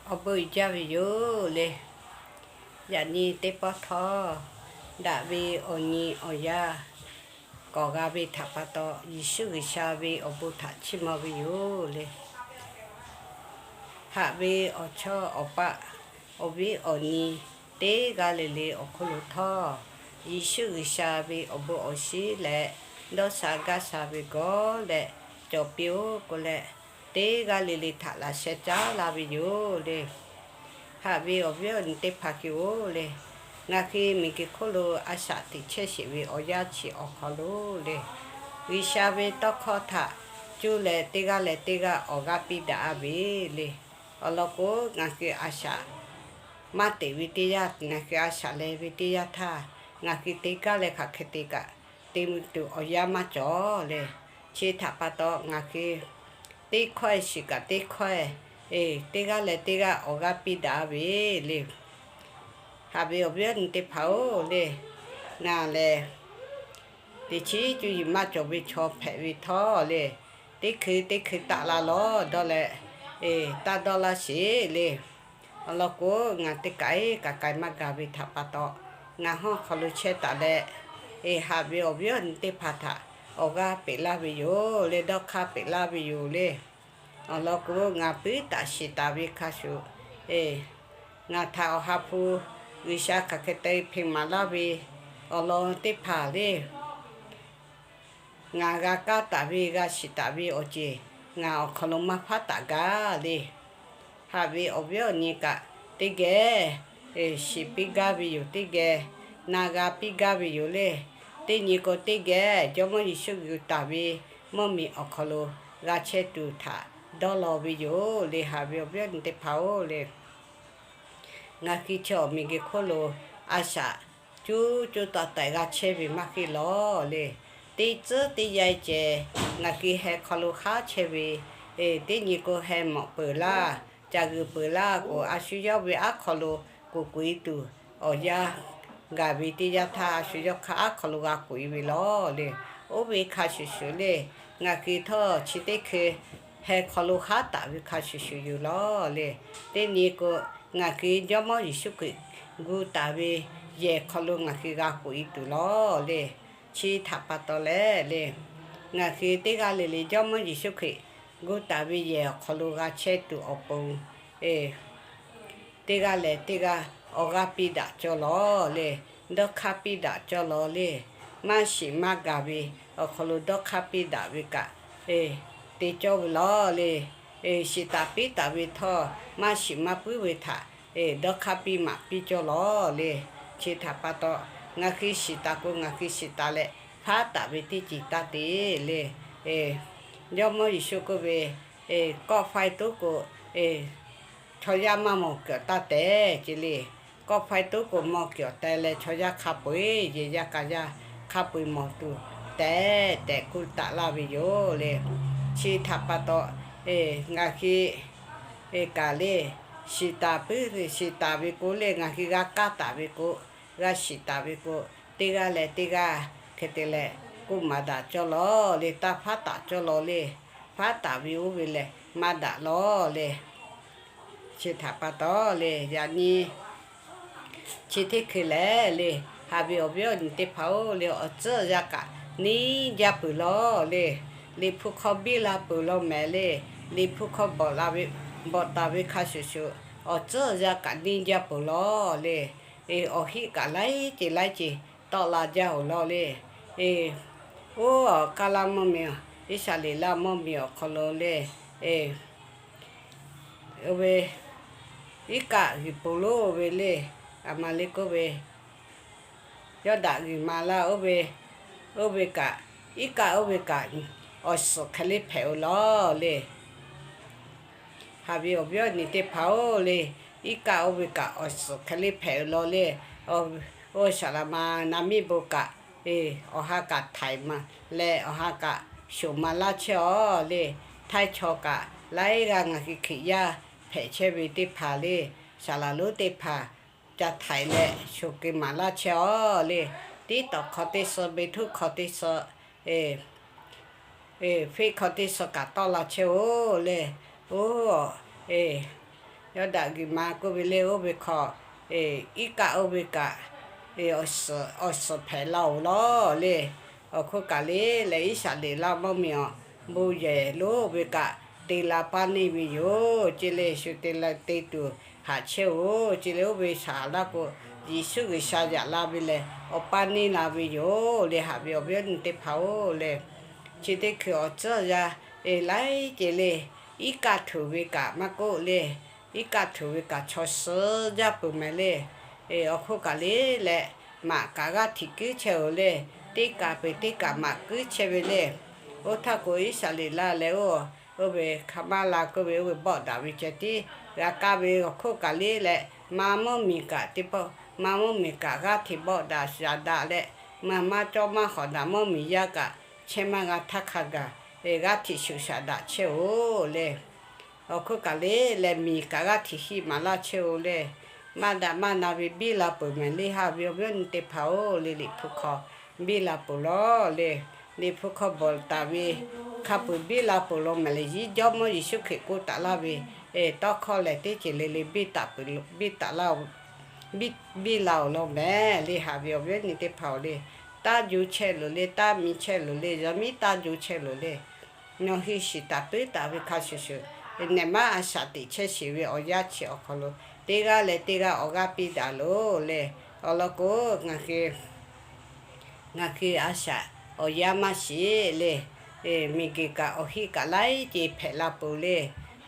Awˬ bon uiˍ jaˇ ve yoˬ le. Yaꞈ nyi teˇ pawˆ htawˇ, daꞈ ve awˬ nyi awˬ yaˇ k'awꞈ g'a ve htaꞈ pa taw, Yeˍsuˆ G'uiˬsha ve awˬ bon htaꞈ chiˇ mvuh ve yoˬ le. Haꞈ ve awˬ chawˇ awˬ paˆ, awˬ viˉ awˬ nyi, teˇ g'aˇ le le awˬ hk'oˆ lo htawˇ, Yeˍsuˆ G'uiˬsha ve awˬ bon awˬ shinˉ leh dawˇ sha gaˇ sha ve gawˇ leh cawˬ piˇ-oˆ k'oˆ leh, teˇ g'aˇ le le htaꞈ laꞈ sheh caˉ laˇ ve yoˬ le. Haꞈ ve awˬ viˉ awˬ nyi teˇ hpaˍ hk'e-oˬ le, ngaˬ hui miˬguiˬ hk'oˆ lo a shaꞈ teꞈ chehˇ sheˍ ve awˬ yanˇ chi awˬ hk'aw lo le, G'uiˬsha ve tawˇ hkawˇ htaꞈ cuˇ leh teˇ g'aˇ leh teˇ g'aˇ awˬ g'aˇ piˇ daꞈ-a ve le. Awˬ lawn k'o, ngaˬ hui a shaꞈ maˇ teꞈ ve teˇ yanˇ, ngaˬ hui a shaꞈ leh ve teˇ yanˇ htaˇ, ngaˬ hui teˇ g'aˇ leh hk'aˬ hk'e te kaꞈ, te tuˬ awˬ yanˇ maˇ cawˬ le. Chi htaꞈ pa taw, ngaˬ hui teˇ hkawˇ-e shiˍ kaꞈ teˇ hkawˇ-e, teˇ g'aˇ leh teˇ g'aˇ awˬ g'aˇ piˇ daꞈ-a ve le. Haꞈ ve awˬ viˉ awˬ nyi teˇ hpaˍ-oˬ le, ngaˬ lehˬ teˇ chiˉ cuˇ yiˍ maˇ cawˬ ve chaw hpehꞈ ve htawˇ le, teˇ hkui teˇ hkui taˆ la lawˬ dawˇ leh, taˇ dawˇ laˇ sheˍ le. Awˬ lawn k'o, ngaˬ teˇ kaˬ iˉ kaꞈ k'ai maˇ gaˬ ve htaꞈ pa taw, ngaˬ hawˉ hk'aw lo chehˇ taˍ leh, haꞈ ve awˬ viˉ awˬ nyi teˇ hpaˍ htaꞈ awˬ g'aˇ peꞈ laˇ ve yoˬ le, dawˇ hk'aˇ peꞈ laˇ ve yoˬ le. Awˬ lawn k'o, ngaˬ puiˉ taˍ shiˍ taˍ ve hk'a shuˍ, ngaˬ htaꞈ awˬ ha hpu G'uiˬsha hk'aˬ hk'e te hpeꞈ maˍ laˇ ve awˬ lawn teˇ hpaˍ le, ngaˬ g'a kaˇ taˍ ve, g'a shiˍ taˍ ve awˬ ceuˬ ngaˬ awˬ hk'aw lo maˇ hpaˉ taˍ gaˇ le. Haꞈ ve awˬ viˉ awˬ nyi kaꞈ teˇ geh shiˍ piˇ gaˇ ve yoˬ, teˇ geh na g'a piˇ gaˇ ve yoˬ le. Teˇ nyi k'o, teˇ geh Jawˇmawˇ Yeˍsuˆ gu taˍ ve mvuhˇmiˬ awˬ hk'aw lo g'a chehˇ tuˬ htaꞈ dawˇ law ve yoˬ le. Haꞈ ve awˬ viˉ awˬ nyi teˇ hpaˍ-oˬ le, ngaˬ hui chi awˬ miˬguiˬ hk'oˆ lo a shaꞈ cuˇ cuˇ taˍ tehꞈ g'a chehˇ ve maˇ heˆ lawˬ le. Teˇ tcuhˉ teˇ yanˇ ceh ngaˬ hui heh hk'aw lo haˉ chehˇ ve, teˇ nyi k'o, heh mawꞈ peuˬ laˇ, ca g'uiˬ peuˬ laˇ k'o, a shu yawˇ ve aˉ hk'aw lo kuˬ kuˬ-e tuˬ awˬ yanˇ gaˬ ve teˇ yanˇ htaˇ, a shu yawˇ hk'aˇ aˉ hk'aw lo g'a kuˬ-e ve lawˬ le. Oˇ ve hk'a shuˍ shuˍ le, ngaˬ hui htawˇ chi teˇ hkui heh hk'aw lo haˉ taˍ ve hk'a shuˍ shuˍ yoˬ lawˬ le. Teˇ nyi k'o, ngaˬ hui Jawˇmawˇ Yeˍsuˆ Hkriꞈ gu taˍ ve yehˬ hk'aw lo ngaˬ hui g'a kuˬ-e tuˬ lawˬ le. Chi htaꞈ pa taw leh le, ngaˬ hui teˇ g'aˇ le le Jawˇmawˇ Yeˍsuˆ Hkriꞈ gu taˍ ve yehˬ awˬ hk'aw lo g'a chehˇ tuˬ awˬ pon, teˇ g'aˇ leh teˇ g'aˇ awˬ g'aˇ piˇ daꞈ cawˇ lawˬ le. Dawˇ hk'aˇ piˇ daꞈ cawˇ lawˬ le. Maˇ shiˍ maˇ gaˬ ve awˬ hk'aw lo dawˇ hk'aˇ piˇ daꞈ ve kaꞈ te cawˇ ve lawˬ le. Shiˍ taˍ piˇ taˍ ve htawˇ, maˇ shiˍ maˇ puiˉ ve htaꞈ dawˇ hk'aˇ piˇ maˍ piˇ cawˇ lawˬ le. Chi htaꞈ pa taw, ngaˬ hui shiˍ taˍ k'o, ngaˬ hui shiˍ taˍ leh hpaˉ taˍ ve teˇ ceuˬ taˇ te le. Jawˇmawˇ Yeˍsuˆ k'oˆ ve, kawˆ faiˇ toˉ k'o, chaw yaˇ maˇ mawˬ kuiˬ awˬ taˇ tehꞈ ce le. Kawˆ faiˇ toˉ k'o, mawˬ kuiˬ awˬ tehꞈ leh chaw yaˇ hk'a peu-eˬ, yehˬ yaˇ k'a yaˇ hk'a peu-eˬ mawˬ tuˬ tehꞈ tehꞈ kuˇ taˍ laˇ ve yoˬ le. Chi htaꞈ pa taw, ngaˬ hui kaꞈ le, shiˍ taˍ puiˉ shiˍ taˍ ve k'o le, ngaˬ hui g'a kaˇ taˍ ve k'o, g'a shiˍ taˍ ve k'o, teˇ g'aˇ leh teˇ g'aˇ hk'e te leh kuˇ maˍ daꞈ cawˇ lawˬ le, taˇ hpaˉ taˍ cawˇ lawˬ le. Hpaˉ taˍ ve oˇ ve lehˬ maˇ daꞈ lawˬ le. Chi htaꞈ pa taw le, yaꞈ nyi chi teˇ hkui lehˬ le, haꞈ ve awˬ viˉ awˬ nyi teˇ hpaˍ-oˬ le, awˬ tcuhˉ awˬ yanˇ kaꞈ neˇ jaˇ peuˬ lawˬ le. Liꞈ hpu hk'aw biˇ la peuˬ lawˬ mehˍ le. Liꞈ hpu hk'aw bawˬ la ve, bawˬ taˍ ve hk'a shuˍ shuˍ, awˬ tcuhˉ awˬ yanˇ kaꞈ neˇ jaˇ peuˬ lawˬ le. Awˬ hiˆ kaꞈ laiˉ ceuˬ laiˉ ceuˬ tawˆ la jaˇ-oˬ lawˬ le. Oˇ awˬ kaˇ laˇ mvuhˇmiˬ, Iˉsaˍreˍlaˆ mvuhˇmiˬ awˬ hk'aw lo le, oˇ ve iˉ kaˆ g'uiˬ po lonˉ ve le, aˬ ma le k'oˆ ve, Yawˇdanˍ g'uiˬ ma laˇ oˇ ve, oˇ ve kaꞈ, iˉ kaˆ oˇ ve kaꞈ, awˬ suhˍ hk'e le hpehꞈ-oˬ lawˬ le. Haꞈ ve awˬ viˉ awˬ nyi teˇ hpaˍ-oˬ le, iˉ kaˆ oˇ ve kaꞈ awˬ suhˍ hk'e le hpehꞈ-oˬ lawˬ le. Oˇ saˍ laˍ ma naˍ miˇ bon kaꞈ, awˬ ha kaꞈ htaiˍ ma leh awˬ ha kaꞈ shoˍ ma laˇ chehˇ-oˬ le. Htaiˇ chaw kaꞈ laiˉ g'aˇ ngaˬ hui Hkriꞈ yaˇ hpehꞈ chehˇ ve teˇ hpaˍ le, saˍ laˍ lonˉ teˇ hpaˍ ca htaiˍ leh shoˍ keu maˍ laˇ chehˇ-oˬ le. TikTok hk'aw teˇ suh, Facebook hk'aw teˇ suh, Facebook hk'aw teˇ suh kaꞈ tawˆ la chehˇ-oˬ le. Oˇ, Yawˇ daꞈ g'uiˬ ma k'oˆ ve le, oˇ ve hk'aw iˉ kaˆ oˇ ve kaꞈ awˬ suhˍ hpehꞈ la-oˬ lawˬ le. Awˬ hk'oˆ kaꞈ le leh, Iˉsaˍreˍlaˆ mvuhˇmiˬ awˬ bon yehˬ lonˉ ve kaꞈ te la paˇ neˇ ve yoˬ ce le. Shu te la te tuˬ haꞈ chehˇ-oˬ ce le. Oˇ ve shaˍ laˇ k'o, Yeˍsuˆ G'uiˬsha yaꞈ la ve lehˬ, awˬ paˇ neˇ la ve yoˬ le. Haꞈ ve awˬ viˉ awˬ nyi teˇ hpaˍ-oˬ le, chi teˇ hkui awˬ tcuhˉ yaˇ laiˉ ceuˬ le, iˉ kaˆ htuꞈ ve kaꞈ maˇ k'oˆ le, iˉ kaˆ htuꞈ ve kaꞈ chaw suhˉ jaˇ peuˬ mehˍ le. Awˬ hk'oˆ kaꞈ le leh, maꞈ kaꞈ g'aˇ htiꞈ kuiˉ chehˇ-oˬ le. Teˇ kaꞈ peuˬ teˇ kaꞈ maꞈ kuiˉ chehˇ ve le. Oˇ htaˇ k'o, Iˉsaˍreˍlaˆ leh oˇ, oˇ ve hk'aˬ maˇ la k'oˆ ve, oˇ ve bawˆ daꞈ ve ceh tiˉ g'a kaˇ ve. Awˬ hk'oˆ kaꞈ le leh, maˇ mvuhˇmiˬ kaꞈ teˇ pawˆ, maˇ mvuhˇmiˬ kaꞈ g'aˇ htiꞈ bawˆ daꞈ shaˍ daꞈ leh, maˇ maˇ cawˇ maˇ hawˍ daꞈ mvuhˇmiˬ yaˇ kaꞈ chehˇ maˇ g'a htaˇ hk'a gaˬ, g'aˇ htiꞈ shuˍ shaˍ daꞈ chehˇ-oˬ le. Awˬ hk'oˆ kaꞈ le leh, miˬ kaꞈ g'aˇ htiꞈ hiˆ maˍ laˇ chehˇ-oˬ le. Maˇ daꞈ maˇ na ve biˇ la peuˬ mehˍ le. Haꞈ ve awˬ viˉ awˬ nyi teˇ hpaˍ-oˬ le, Liꞈ hpu hk'aw biˇ la peuˬ lawˬ le. Liꞈ hpu hk'aw bvuhꞈ taˍ ve hk'a peuˬ biˇ la peuˬ lawˬ mehˍ le. Yawˇ Jawˇmawˇ Yeˍsuˆ Hkriꞈ k'oˆ taˍ laˇ ve tawˇ hkawˇ lehˬ, teˇ ceuˬ le le biˇ taˍ peuˬ, biˇ taˍ laˇ-oˬ, biˇ, biˇ la-oˬ lawˬ mehˍ le. Haꞈ ve awˬ viˉ awˬ nyi teˇ hpaˍ-oˬ le, taˇ jo chehˇ loˬ le, taˇ mi chehˇ loˬ le, yaˇ miˇ taˇ jo chehˇ loˬ le. Nawˬ hui shiˍ taˍ puiˉ taˍ ve hk'a shuˍ shuˍ, nehˬ maˇ a shaꞈ teꞈ chehˇ sheˍ ve awˬ yanˇ chi awˬ hk'aw lo, teˇ g'aˇ leh teˇ g'aˇ awˬ g'aˇ piˇ daꞈ loˬ le. Awˬ lawn k'o, ngaˬ hui ngaˬ hui a shaꞈ awˬ yanˇ maˇ shiˍ le. Miˬguiˬ kaꞈ awˬ hiˆ kaꞈ laiˉ ceuˬ hpehꞈ la peuˬ le.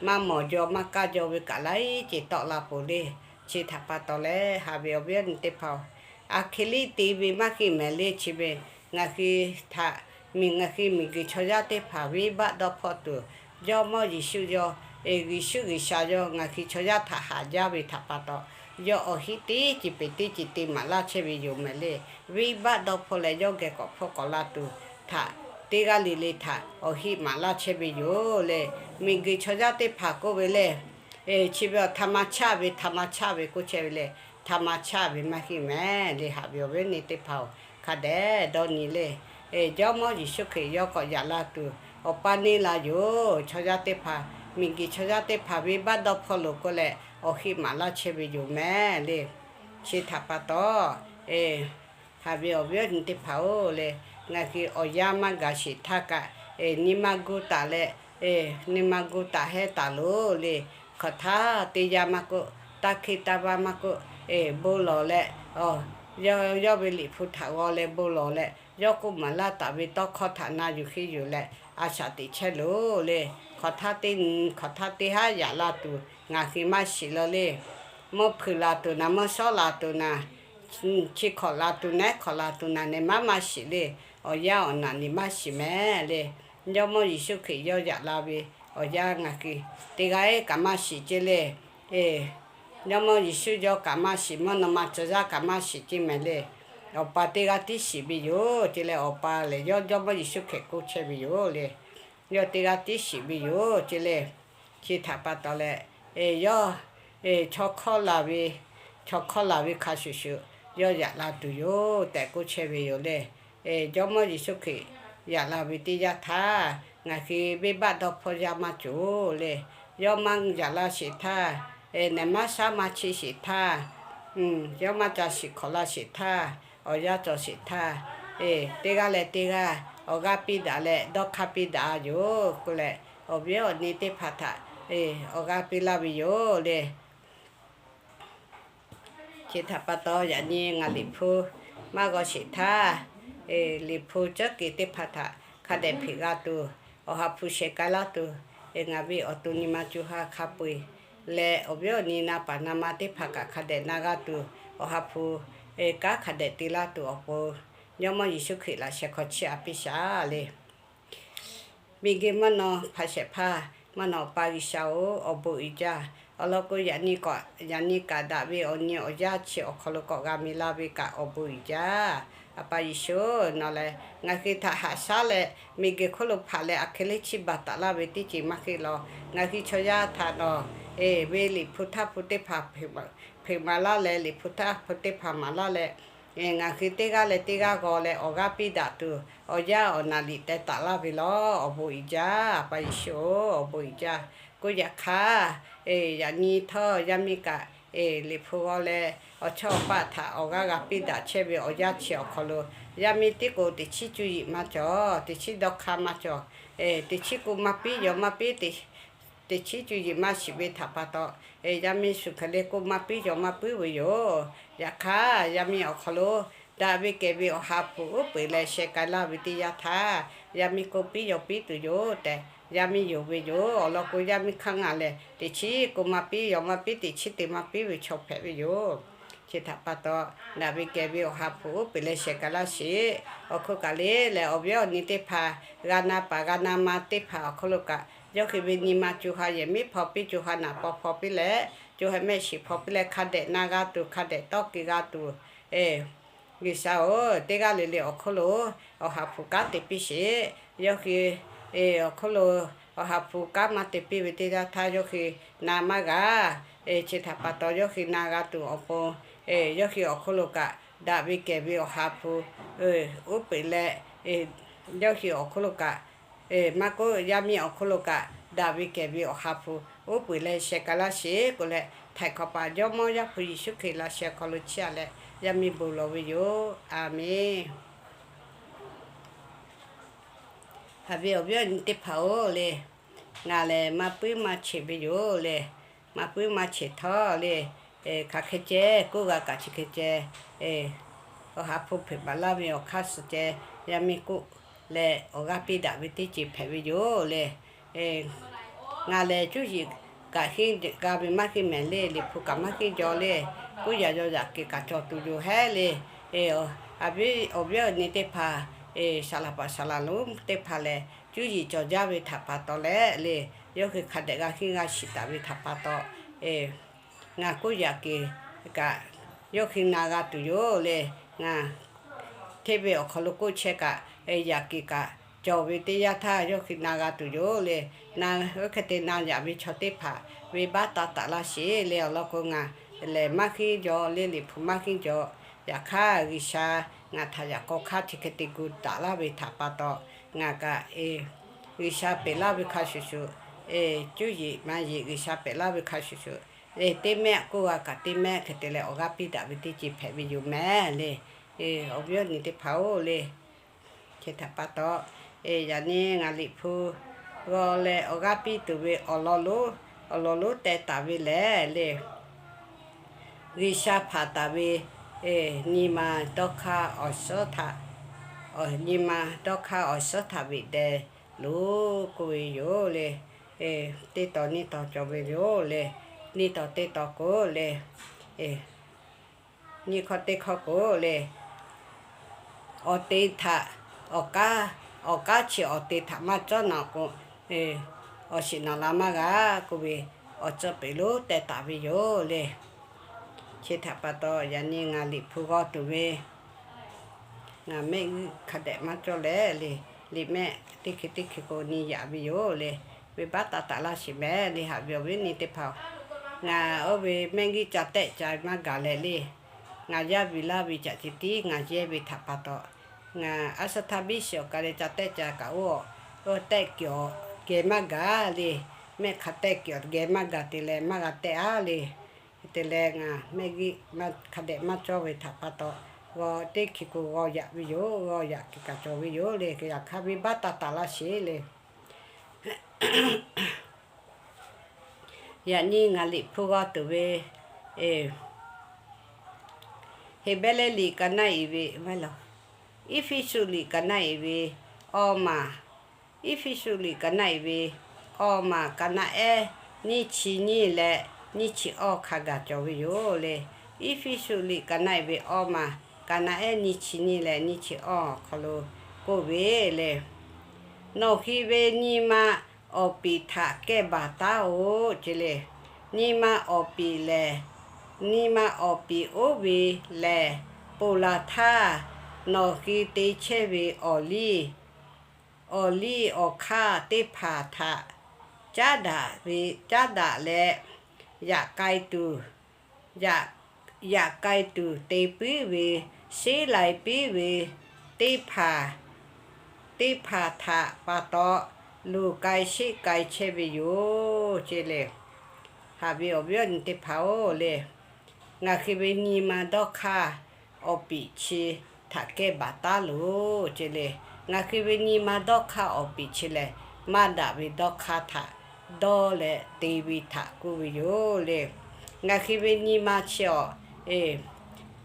Maˇ mawˬ jaw maˇ kaˇ jaw ve kaꞈ laiˉ ceuˬ tawˆ la peuˬ le. Chi htaꞈ pa taw leh, haꞈ ve awˬ viˉ awˬ nyi teˇ hpaˍ-oˬ, aˬ hk'e liˇ te ve maˇ heˆ mehˍ le. Chi ve ngaˬ hui htaꞈ miˬ, ngaˬ hui miˬguiˬ chaw yaˇ teˇ hpaˍ venˇbaˆ dawˇ hpawˇ tuˬ, Jawˇmawˇ Yeˍsuˆ yawˇ, Yeˍsuˆ G'uiˬsha yawˇ ngaˬ hui chaw yaˇ htaꞈ haꞈ jaˇ ve htaꞈ pa taw, yawˇ awˬ hiˆ teˇ ceuˬ peuˬ teˇ ceuˬ te maˍ laˇ chehˇ ve yoˬ mehˍ le. Venˇbaˆ dawˇ hpawˇ leh yawˇ geh k'awꞈ hpfuhˇ k'awꞈ la tuˬ htaꞈ teˇ g'aˇ le le htaꞈ awˬ hiˆ maˍ laˇ chehˇ ve yoˬ le. Miˬguiˬ chaw yaˇ teˇ hpaˍ k'oˆ ve le, chi ve awˬ htaꞈ ma chaˇ ve, htaꞈ ma chaˇ ve k'oˆ chehˇ ve le. Htaꞈ ma chaˇ ve maˇ heˆ mehˍ le. Haꞈ ve awˬ viˉ awˬ nyi teˇ hpaˍ-oˬ, hk'a dehꞈ dawˇ nyi le. Jawˇmawˇ Yeˍsuˆ Hkriꞈ yawˇ k'awꞈ yaꞈ la tuˬ awˬ paˇ neˇ la yoˬ. Chaw yaˇ teˇ hpaˍ, miˬguiˬ chaw yaˇ teˇ hpaˍ venˇbaˆ dawˇ hpawˇ loˬ k'oˆ leh, awˬ hiˆ maˍ laˇ chehˇ ve yoˬ mehˍ le. Chi htaꞈ pa taw, haꞈ ve awˬ viˉ awˬ nyi teˇ hpaˍ-oˬ le, ngaˬ hui awˬ yanˇ maˇ gaˬ sheˍ htaˇ kaꞈ, nyi ma gu taˍ leh, nyi ma gu taˍ hehˉ taˍ loˬ le. Hk'aˬ htaˇ teˇ yanˇ maˇ k'oˆ, taˇ hkiˇ taˇ vaˇ maˇ k'oˆ, bon lawˬ leh, yawˇ ve Liꞈ hpu htaꞈ g'aw leh bon lawˬ leh, yawˇ k'oˆ maˍ laˇ taˍ ve tawˇ hkawˇ htaꞈ na yuˬ henˇ yuˬ leh, a shaꞈ teꞈ chehˇ loˬ le. Hk'aˬ htaˇ teˇ, hk'aˬ htaˇ teˇ haˉ yaꞈ la tuˬ ngaˬ hui maˇ shiˍ la le. Mvuhˇ hpeuꞈ laˬ tuˬ naˍ, mvuhˇ shawˉ laˬ tuˬ naˍ, chi hkawꞈ laˬ tuˬ naˍ, hkawꞈ laˬ tuˬ naˍ, nehˬ maˉ maˇ shiˍ le. Awˬ yanˇ awˬ naˬ nehˬ maˇ shiˍ mehˍ le. Jawˇmawˇ Yeˍsuˆ Hkriꞈ yawˇ yaꞈ la ve awˬ yanˇ ngaˬ hui teˇ g'aˇ kaꞈ maˇ shiˍ ceˇ le. Jawˇmawˇ Yeˍsuˆ yawˇ kaꞈ maˇ shiˍ, mvuhˇ naw ma tcuh yaˇ kaꞈ maˇ shiˍ ceˇ mehˍ le. Awˬ pa teˇ g'aˇ tiˉ shiˍ ve yoˬ ce leh, awˬ pa lehˬ yawˇ Jawˇmawˇ Yeˍsuˆ Hkriꞈ k'oˆ chehˇ ve yoˬ le. Yawˇ teˇ g'aˇ tiˉ shiˍ ve yoˬ ce le. Chi htaꞈ pa taw leh, yawˇ chaw hkawˇ laˬ ve, chaw hkawˇ laˬ ve hk'a shuˍ shuˍ yawˇ yaꞈ la tuˬ yoˬ tehꞈ k'oˆ chehˇ ve yoˬ le. Jawˇmawˇ Yeˍsuˆ Hkriꞈ yaꞈ la ve teˇ yanˇ htaˇ, ngaˬ hui venˇbaˆ dawˇ hpawˇ yaˇ maˇ cawˬ le. Yawˇ maˇ yaꞈ la sheˍ htaˇ, nehˬ maˇ shaˉ maˇ chiˇ sheˍ htaˇ, yawˇ maˇ ca shiˍ hk'awꞈ la sheˍ htaˇ, awˬ yanˇ cawˬ sheˍ htaˇ, teˇ g'aˇ leh teˇ g'aˇ awˬ g'aˇ piˇ daꞈ leh dawˇ hk'aˇ piˇ daꞈ yoˬ k'oˆ leh, awˬ viˉ awˬ nyi teˇ hpaˍ htaꞈ awˬ g'aˇ piˇ laˇ ve yoˬ le. Chi htaꞈ pa taw, yaꞈ nyi ngaˬ Liꞈ hpu maˇ g'aw sheˍ htaˇ, Liꞈ hpu cawˇ kuiˬ teˇ hpaˍ htaꞈ hk'a dehꞈ hpeꞈ g'a tuˬ, Awˬ ha hpu sheh k'ai laˇ tuˬ, ngaˬ ve awˬ to nyi ma co ha hk'a peu-eˬ leh awˬ viˉ awˬ nyi na paˍ na ma teˇ hpaˍ kaꞈ hk'a dehꞈ na g'a tuˬ, Awˬ ha hpu kanˉ hk'a dehꞈ te laˇ tuˬ awˬ pon, Jawˇmawˇ Yeˍsuˆ Hkriꞈ laꞈ sheh hk'aw chiˇ aꞈ piˇ shaˍ le. Miˬguiˬ mvuhˇ naw hpaˍ shehˍ hpaˇ, mvuhˇ naw awˬ pa G'uiˬsha-oˬ, awˬ bon uiˍ jaˇ. Awˬ lawn k'o, yaꞈ nyi kaꞈ daꞈ ve awˬ nyi awˬ yanˇ chi awˬ hk'aw lo k'awꞈ g'a mi la ve kaꞈ awˬ bon uiˍ jaˇ. A pa Yeˍsuˆ, nawˬ lehˬ ngaˬ hui htaꞈ haꞈ shaˉ leh, miˬguiˬ hk'oˆ lo hpaꞈ leh aˬ hk'e le chiˇ baˬ taˍ laˇ ve teˇ ceuˬ maˇ heˆ law. Ngaˬ hui chaw yaˇ htaꞈ nawˬ ve Liꞈ hpu htaˇ hpu teˇ hpaˍ hpeꞈ maˍ laˇ leh, Liꞈ hpu htaˇ hpu teˇ hpaˍ maˍ laˇ leh, ngaˬ hui teˇ g'aˇ leh teˇ g'aˇ g'aw leh awˬ g'aˇ piˇ daꞈ tuˬ, awˬ yanˇ awˬ naˍ liꞈ teh taˍ laˇ ve law. Awˬ bon uiˍ jaˇ, a pa Yeˍsuˆ-oˬ, awˬ bon uiˍ jaˇ. K'o yaꞈ hk'aˇ, yaꞈ nyi htawˇ yaˇ miˇ kaꞈ liꞈ hpu g'awˇ leh awˬ chawˇ awˬ paˆ htaꞈ awˬ g'aˇ g'a piˇ daꞈ chehˇ ve awˬ yanˇ chi awˬ hk'aw lo, yaˇ miˇ tiˉ k'o teˇ chiˉ cuˇ yiˍ maˇ cawˬ, teˇ chiˉ dawˇ hk'aˇ maˇ cawˬ, teˇ chiˉ k'o maˇ piˉ yaw maˇ piˉ, teˇ chiˉ cuˇ yiˍ maˇ shiˍ ve htaꞈ pa taw, yaˇ miˇ shuˍ hk'e le k'o maˇ piˉ yaw maˇ puiˉ ve yoˬ. Yaꞈ hk'aˇ yaˇ miˇ awˬ hk'aw lo daꞈ ve kehˬ ve awˬ ha hpu uˉ peunˍ leh sheh k'ai laˇ ve teˇ yanˇ htaˇ, yaˇ miˇ k'o piˉ yaw piˉ tuˬ yoˬ tehꞈ, yaˇ miˇ yonˍ ve yoˬ. Awˬ lawn k'o yaˇ miˇ hk'aˇ ngaˬ lehˬ teˇ chiˉ k'o maˇ piˉ yaw maˇ piˉ, teˇ chiˉ te maˇ piˉ ve chaw hpehꞈ ve yoˬ. Chi htaꞈ pa taw, daꞈ ve kehˬ ve awˬ ha hpu uˉ peunˍ leh sheh k'ai laˇ sheˍ. Awˬ hk'oˆ kaꞈ le lehˬ, awˬ viˉ awˬ nyi teˇ hpaˍ g'a na paˍ g'a na ma teˇ hpaˍ awˬ hk'aw lo kaꞈ, yawˇ hui ve nyi ma co ha yehˬ miˉ hpaw piˇ, co ha naꞈ paw hpaw piˇ leh, co ha mehˆ shiˍ hpaw piˇ leh, hk'a dehꞈ na g'a tuˬ, hk'a dehꞈ tawˇ keu g'a tuˬ, G'uiˬsha-oˬ, teˇ g'aˇ le le awˬ hk'oˆ lo awˬ ha hpu kanˉ te piˇ sheˍ. Yawˇ hui awˬ hk'oˆ lo awˬ ha hpu kanˉ maˇ te piˇ ve teˇ yanˇ htaˇ yawˇ hui na maˇ g'a. Chi htaꞈ pa taw yawˇ hui na g'a tuˬ awˬ pon, yawˇ hui awˬ hk'oˆ lo kaꞈ daꞈ ve kehˬ ve awˬ ha hpu uˉ peunˍ leh, yawˇ hui awˬ hk'oˆ lo kaꞈ, maˇ k'oˆ yaˇ miˇ awˬ hk'oˆ lo kaꞈ daꞈ ve kehˬ ve awˬ ha hpu uˉ peunˍ leh sheh k'ai laˇ sheˍ k'oˆ leh, htaiˍ hk'awꞈ paˍ Jawˇmawˇ Yaˇ hpu Yeˍsuˆ Hkriꞈ laꞈ sheh awˬ hk'aw lo chiˇ aꞈ leh yaˇ miˇ bon lawˬ ve yoˬ. A menˬ. Haꞈ ve awˬ viˉ awˬ nyi teˇ hpaˍ-oˬ le, ngaˬ lehˬ maˇ puiˉ maˇ cheꞈ ve yoˬ le. Maˇ puiˉ maˇ cheꞈ htawˇ le, hk'aˬ hk'e ceh k'oˆ g'a kaꞈ chi hk'e ceh, awˬ ha hpu hpeuꞈ maˍ laˇ ve awˬ hk'aˇ suh ceh, yaˇ miˇ k'oˆ leh awˬ g'aˇ piˇ daꞈ ve teˇ ceuˬ hpehꞈ ve yoˬ le. Ngaˬ lehˬ cuˇ yiˍ kaꞈ henˇ g'a ve maˇ henˇ mehˍ le, liꞈ hpu kaꞈ maˇ henˇ jaw le, kuˇ yaꞈ yaw yaꞈ kehˬ kaꞈ cawˬ tuˬ yoˬ hehˉ le. Awˬ viˉ awˬ nyi teˇ hpaˍ, saˍ laˍ paˍ saˍ laˍ lonˉ teˇ hpaˍ lehˬ cuˇ yiˍ cawˬ jaˇ ve htaꞈ pa taw leh le, yawˇ hui hk'a dehꞈ g'a henˇ g'a shiˍ taˍ ve htaꞈ pa taw, ngaˬ k'oˆ yaꞈ kehˬ kaꞈ yawˇ hui na g'a tuˬ yoˬ le. Ngaˬ hteˇ ve awˬ hk'aw lo k'oˆ chehˇ kaꞈ, yaꞈ kehˬ kaꞈ cawˬ ve teˇ yanˇ htaˇ yawˇ hui na g'a tuˬ yoˬ le. Na, oˇ hk'e te na yaꞈ ve chaw teˇ hpaˍ venˇbaˆ taˇ taˍ laˇ sheˍ le. Awˬ lawn k'o ngaˬ lehˬ maˇ henˇ jaw le, liꞈ hpu maˇ henˇ jaw. Yaꞈ hk'aˇ G'uiˬsha ngaˬ htaꞈ yaꞈ k'aw hk'aˇ chi hk'e te gu taˍ laˇ ve htaꞈ pa taw, ngaˬ kaꞈ G'uiˬsha peꞈ laˇ ve hk'a shuˍ shuˍ, cuˇ yiˍ maˇ yiˍ G'uiˬsha peꞈ laˇ ve hk'a shuˍ shuˍ, teˇ mehˆ k'oˆ g'a kaꞈ teˇ mehˆ hk'e te leh awˬ g'aˇ piˇ daꞈ ve teˇ ceuˬ hpehꞈ ve yoˬ mehˍ le. Awˬ viˉ awˬ nyi teˇ hpaˍ-oˬ le, chi htaꞈ pa taw, yaꞈ nyi ngaˬ liꞈ hpu g'aw leh awˬ g'aˇ piˇ tuˬ ve awˬ lawn lonˉ, awˬ lawn lonˉ teh taˍ ve lehˬ le, G'uiˬsha hpanˍ taˍ ve nyi ma dawˇ hk'aˇ awˬ suhˉ htaꞈ, nyi ma dawˇ hk'aˇ awˬ suhˉ htaꞈ veꞈ deh loˬ k'oˆ ve yoˬ le. Teˇ taw neˇ taw cawˬ ve yoˬ le. Neˇ taw teˇ taw k'o le, nyiˇ hkawˇ teˇ hkawˇ k'o le, awˬ te htaꞈ, awˬ kanˉ, awˬ kanˉ chi awˬ te htaꞈ maˇ cawˇ nawˬ k'o, awˬ shiˍ nawˬ la maˇ g'a k'oˆ ve, awˬ tcuh peˬ lonˉ teh taˍ ve yoˬ le. Chi htaꞈ pa taw yaꞈ nyi ngaˬ liꞈ hpu g'aw tuˬ ve, ngaˬ mehˆ g'uˇ hk'a dehꞈ maˇ cawˇ leh le, liꞈ mehˆ teˇ hkui teˇ hkui k'o nyi yaꞈ ve yoˬ le. Venˇbaˆ taˇ taˍ laˇ sheˍ mehˍ le. Haꞈ ve awˬ viˉ awˬ nyi teˇ hpaˍ-oˬ, ngaˬ oˇ ve mehˆ g'uˇ ca tehˆ ca maˇ gaˬ leh le, ngaˬ yaˇ vuiˬ laˇ ve caꞈ ceh tiˉ ngaˬ yehˇ ve htaꞈ pa taw, ngaˬ a shaˉ htaˇ biˇ shiˍ awˬ ka leh ca tehˆ ca kaꞈ oˇ, oˇ tehˆ kiˬ awˬ geh maˇ gaˬ le. Mehˆ hk'a tehˆ kiˬ awˬ geh maˇ gaˬ te leh maˇ g'a tehˆ-a le. Te leh ngaˬ mehˆ g'uˇ maˇ hk'a dehꞈ maˇ cawˇ ve htaꞈ pa taw, g'aw teˇ hkui k'o g'aw yaꞈ ve yoˬ. G'aw yaꞈ kiˬ kaꞈ cawˬ ve yoˬ le. Yaꞈ hk'aˇ venˇbaˆ taˇ taˍ laˇ sheˍ le. Yaꞈ nyi ngaˬ liꞈ hpu g'aw tuˬ ve, Heˍbrehˇ liꞈ ka naˆ-e ve, Eˇfeˇsuꞈ liꞈ ka naˆ-e ve awˇ maˬ, Eˇfeˇsuꞈ liꞈ ka naˆ-e ve awˇ maˬ, ka naˆ ehˉ nyiˇ chi nyiˇ leh nyiˇ chi awˇ hk'a gaˬ cawˬ ve yoˬ le. Eˇfeˇsuꞈ liꞈ ka naˆ-e ve awˇ maˬ, ka naˆ ehˉ nyiˇ chi nyiˇ leh nyiˇ chi awˇ awˬ hk'aw lo k'oˆ ve le, Nawˬ hui ve nyi ma awˬ piˍ htaꞈ kehˇ baˬ taˉ-oꞈ ce le. Nyi ma awˬ piˍ lehˬ, nyi ma awˬ piˍ oˇ ve lehˬ, ponˬ laˬ htaˇ nawˬ hui te chehˇ ve awˬ liˇ, awˬ liˇ awˬ hk'aˇ teˇ hpaˍ htaꞈ caˉ daꞈ ve, caˉ daꞈ leh, yaꞈ k'ai tuˬ, yaꞈ, yaꞈ k'ai tuˬ te puiˉ ve, sheˉ lai piˉ ve teˇ hpaˍ, teˇ hpaˍ htaꞈ pa taw luˬ k'ai sheˆ k'ai chehˇ ve yoˬ. yoˬ ce le. Haꞈ ve awˬ viˉ awˬ nyi teˇ hpaˍ-oˬ le, ngaˬ hui ve nyi ma dawˇ hk'aˇ awˬ piˍ chi htaꞈ kehˇ baˬ taˉ loˬ ce le. Ngaˬ hui ve nyi ma dawˇ hk'aˇ awˬ piˍ chi lehˬ, maˇ daꞈ ve dawˇ hk'aˇ htaꞈ dawˇ leh te ve htaꞈ k'oˆ ve yoˬ le. Ngaˬ hui ve nyi ma chi awˬ,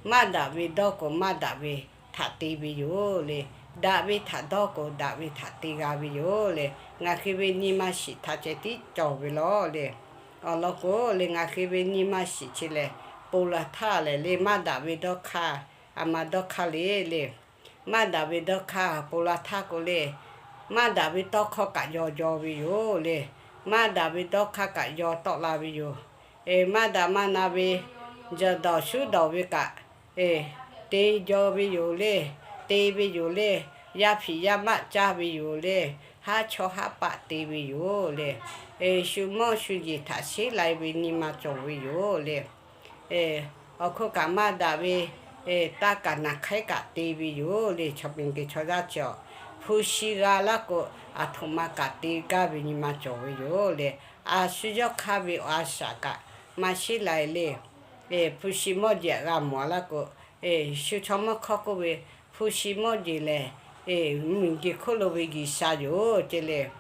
maˇ daꞈ ve dawˇ k'o maˇ daꞈ ve htaꞈ te ve yoˬ le. Daꞈ ve htaꞈ dawˇ k'o daꞈ ve htaꞈ te g'a ve yoˬ le. Ngaˬ hui ve nyi ma shiˍ htaꞈ ceh tiˉ cawˬ ve lawˬ le. Awˬ lawn k'o le, ngaˬ hui ve nyi ma shiˍ chi lehˬ, ponˬ laˬ htaˇ lehˬ le, maˇ daꞈ ve dawˇ hk'aˇ, aˬ ma dawˇ hk'aˇ le le. Maˇ daꞈ ve dawˇ hk'aˇ ponˬ laˬ htaˇ k'o le, maˇ daꞈ ve tawˇ hkawˇ kaꞈ yaw jaw ve yoˬ le. Maˇ daꞈ ve dawˇ hk'aˇ kaꞈ yaw tawˆ la ve yoˬ. Maˇ daꞈ maˇ na ve jawˬ dawˬ shuˉ dawˬ ve kaꞈ te jaw ve yoˬ le. Te ve yoˬ le. Yaˇ hpiˍ yaˇ maˆ caˇ ve yoˬ le. Haˉ chawˇ haˉ paˆ te ve yoˬ le. Shu mawˇ shu yeˬ htaꞈ sheˉ lai ve nyi ma cawˬ ve yoˬ le. Awˬ hk'oˆ kaꞈ maˇ daꞈ ve taˇ kaꞈ naˬ hk'aiˉ kaꞈ te ve yoˬ le. Chaw miˬ guiˬ chaw yaˇ chi awˬ hpu shi g'a laˇ k'o, aˬ htoꞈ ma kaꞈ te gaˇ ve nyi ma cawˬ ve yoˬ le. A shu yawˇ hk'aˇ ve a shaꞈ kaꞈ maˇ sheˉ lai le. Hpu shi mawˇ jeˬ g'a mawˬ laˇ k'o, shu chaw mawˇ hkawˇ k'oˆ ve, hpu shi mawˇ jeˬ lehˬ miˬ guiˬ hk'oˆ lo ve G'uiˬsha yoˬ ce le.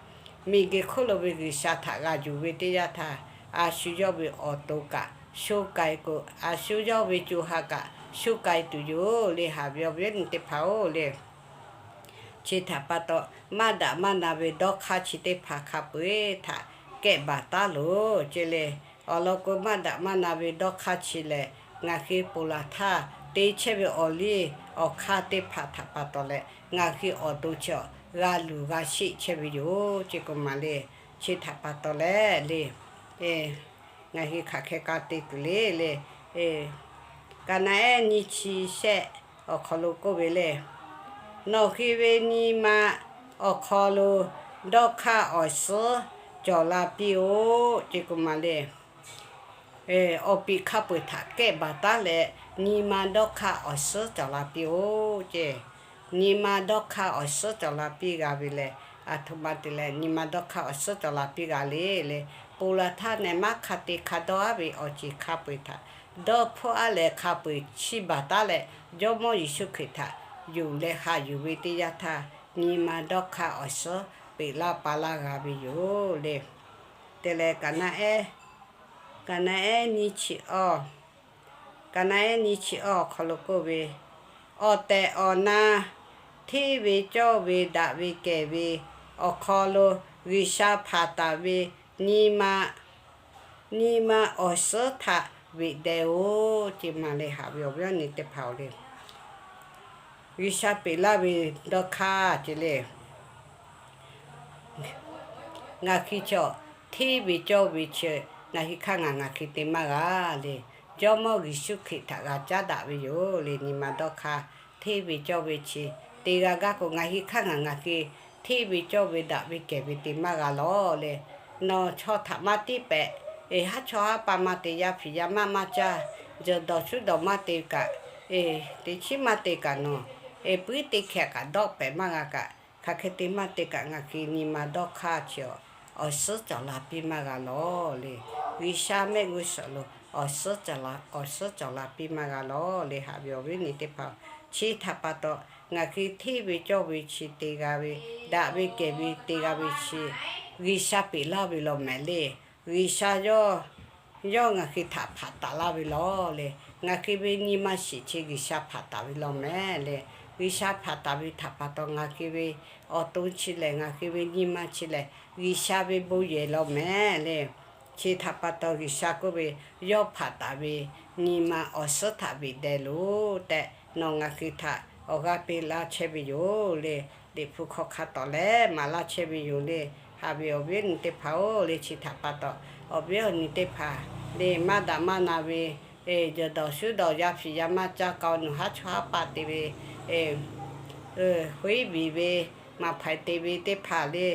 Miˬ guiˬ hk'oˆ lo ve G'uiˬsha htaꞈ g'a yuˬ ve teˇ yanˇ htaˇ, a shu yawˇ ve awˬ to kaꞈ sho k'ai k'o, a shu yawˇ ve co ha kaꞈ sho k'ai tuˬ yoˬ le. Haꞈ ve awˬ viˉ awˬ nyi teˇ hpaˍ-oˬ le, chi htaꞈ pa taw, maˇ daꞈ maˇ na ve dawˇ hk'aˇ chi teˇ hpaˍ hk'a peu-eˬ htaꞈ kehˆ baˬ taˉ loˬ ce le. Awˬ lawn k'o, maˇ daꞈ maˇ na ve dawˇ hk'aˇ chi lehˬ, ngaˬ hui ponˬ laˬ htaˇ te chehˇ ve awˬ liˇ awˬ hk'aˇ teˇ hpaˍ htaꞈ pa taw leh, ngaˬ hui awˬ to chi awˬ g'a luˬ g'a sheˆ chehˇ ve yoˬ ce k'o maˬ le. Chi htaꞈ pa taw leh le, ngaˬ hui hk'aˬ hk'e k'a te tuˬ le le. Kaˍnaˍehˉ nyiˇ chi shehˆ awˬ hk'aw lo k'oˆ ve le, nawˬ hui ve nyi ma awˬ hk'aw lo dawˇ hk'aˇ awˬ suhˉ cawˬ la piˇ-oˆ ce k'o maˬ le. Awˬ piˍ hk'a peu-eˬ htaꞈ kehˆ baˬ taˉ leh, nyi ma dawˇ hk'aˇ awˬ suhˉ cawˬ la piˇ-oˆ ce. Nyi ma dawˇ hk'aˇ awˬ suhˉ cawˬ la piˇ g'a ve lehˬ, aˬ htoꞈ ma te leh nyi ma dawˇ hk'aˇ awˬ suhˉ cawˬ la piˇ g'a le le. Ponˬ laˬ htaˇ nehˬ maˇ hk'a te hk'a dawˇ aˉ ve awˬ ceuˬ hk'a peu-eˬ htaꞈ dawˇ hpfuhˆ aˉ leh hk'a peu-eˬ chiˇ baˬ taˉ leh, Jawˇmawˇ Yeˍsuˆ Hkriꞈ htaꞈ yonˍ leh haꞈ yuˬ ve teˇ yanˇ htaˇ, nyi ma dawˇ hk'aˇ awˬ suhˉ peꞈ laˇ pa laˇ g'a ve yoˬ le. Te leh Kaˍnaˍehˉ, Kaˍnaˍehˉ nyiˇ chi awˬ, Kaˍnaˍehˉ nyiˇ chi awˬ awˬ hk'aw lo k'oˆ ve, awˬ tehˬ awˬ na hteˇ ve cawˇ ve daꞈ ve kehˬ ve awˬ hk'aw lo G'uiˬsha hpanˍ taˍ ve nyi ma, nyi ma awˬ suhˉ htaꞈ veꞈ deh-oˬ ce maˬ le. Haꞈ ve awˬ viˉ awˬ nyi teˇ hpaˍ-oˬ le, G'uiˬsha peꞈ laˇ ve dawˇ hk'aˇ ce le. Ngaˬ hui chaw hteˇ ve cawˇ ve chi, ngaˬ hui hk'aˇ ngaˬ ngaˬ hui te maˇ g'a le. Jawˇmawˇ Yeˍsuˆ Hkriꞈ htaꞈ g'a caˉ daꞈ ve yoˬ le. Nyi ma dawˇ hk'aˇ hteˇ ve cawˇ ve chi te g'a gaˇ k'o, ngaˬ hui hk'aˇ ngaˬ ngaˬ hui hteˇ ve cawˇ ve daꞈ ve kehˬ ve te maˇ g'a lawˬ le. Nawˬ chaw htaꞈ maˇ tiˉ pehꞈ, haˉ chawˇ haˉ pa maˇ te, yaˇ hpiˍ yaˇ maˆ maˇ caˇ, jawˬ dawˬ shuˉ dawˬ maˇ te kaꞈ, teꞈ chiˉ maˇ te kaꞈ nawˬ, puiˉ teˇ hkeh kaꞈ dawˆ pehꞈ maˇ g'a kaꞈ, hk'aˬ hk'e te maˇ te kaꞈ ngaˬ hui nyi ma dawˇ hk'aˇ chi awˬ suhˉ cawˬ la piˇ maˇ g'a lawˬ le. G'uiˬsha mehˆ g'uˇ suhˍ lo awˬ suhˉ cawˬ la, awˬ suhˉ cawˬ la piˇ maˇ g'a lawˬ le. Haꞈ ve awˬ viˉ awˬ nyi teˇ hpaˍ, chi htaꞈ pa taw ngaˬ hui hteˇ ve cawˇ ve chi te g'a ve, daꞈ ve kehˬ ve te g'a ve chi, G'uiˬsha peꞈ laˇ ve law mehˍ le. G'uiˬsha yawˇ, yawˇ ngaˬ hui htaꞈ hpanˍ taˍ laˇ ve law le. Ngaˬ hui ve nyi ma shiˍ chi G'uiˬsha hpanˍ taˍ ve law mehˍ le. G'uiˬsha hpanˍ taˍ ve htaꞈ pa taw ngaˬ hui ve awˬ to chi lehˬ, ngaˬ hui ve nyi ma chi lehˬ, G'uiˬsha ve bon yehˬ law mehˍ le. Chi htaꞈ pa taw G'uiˬsha k'oˆ ve, yawˇ hpanˍ taˍ ve nyi ma awˬ suhˉ htaꞈ veꞈ deh loˬ tehꞈ, nawˬ ngaˬ hui htaꞈ awˬ g'aˇ piˇ laˇ chehˇ ve yoˬ le. Liꞈ hpu hk'aw hk'a tawˍ leh maˍ laˇ chehˇ ve yoˬ le. Haꞈ ve awˬ viˉ awˬ nyi teˇ hpaˍ-oˬ le, chi htaꞈ pa taw awˬ viˉ awˬ nyi teˇ hpaˍ le, maˇ daꞈ maˇ na ve, jawˬ dawˬ shuˉ dawˬ, yaˇ hpiˍ yaˇ maˇ caˇ, k'aw nuˬ haˉ chawˇ haˉ pa te ve, hoiˉ biˬ ve, maˍ hpaiˍ te ve teˇ hpaˍ le,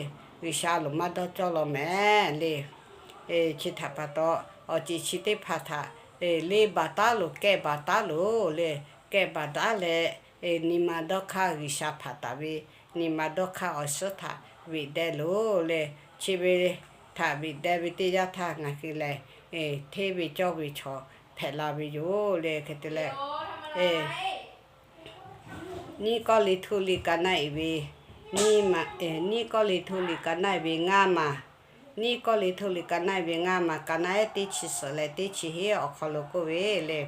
G'uiˬsha loˍ maˇ dawˇ cawˇ law mehˍ le. Chi htaꞈ pa taw, awˬ ceˬ chi teˇ hpaˍ htaꞈ le baˬ taˉ loˬ, kehˬ baˬ taˉ loˬ le. Kehˬ baˬ taˉ leh, nyi ma dawˇ hk'aˇ G'uiˬsha hpanˍ taˍ ve nyi ma dawˇ hk'aˇ awˬ suhˉ htaꞈ veꞈ deh loˬ le. Chi ve htaꞈ beꞈ deh ve teˇ yanˇ htaˇ ngaˬ hui lehˬ, hteˇ ve cawˇ ve chaw hpehꞈ la ve yoˬ le. Hk'e te leh, nyiˇ Kawˇrenˍhtuˆ liꞈ ka naˆ-e ve, nyiˇ Kawˇrenˍhtuˆ liꞈ ka naˆ-e ve ngaˇ maˬ, nyiˇ Kawˇrenˍhtuˆ liꞈ ka naˆ-e ve ngaˇ maˬ, ka naˆ-ehˉ teˇ chi suhˍ leh teˇ chi hiˉ awˬ hk'aw lo k'oˆ ve le.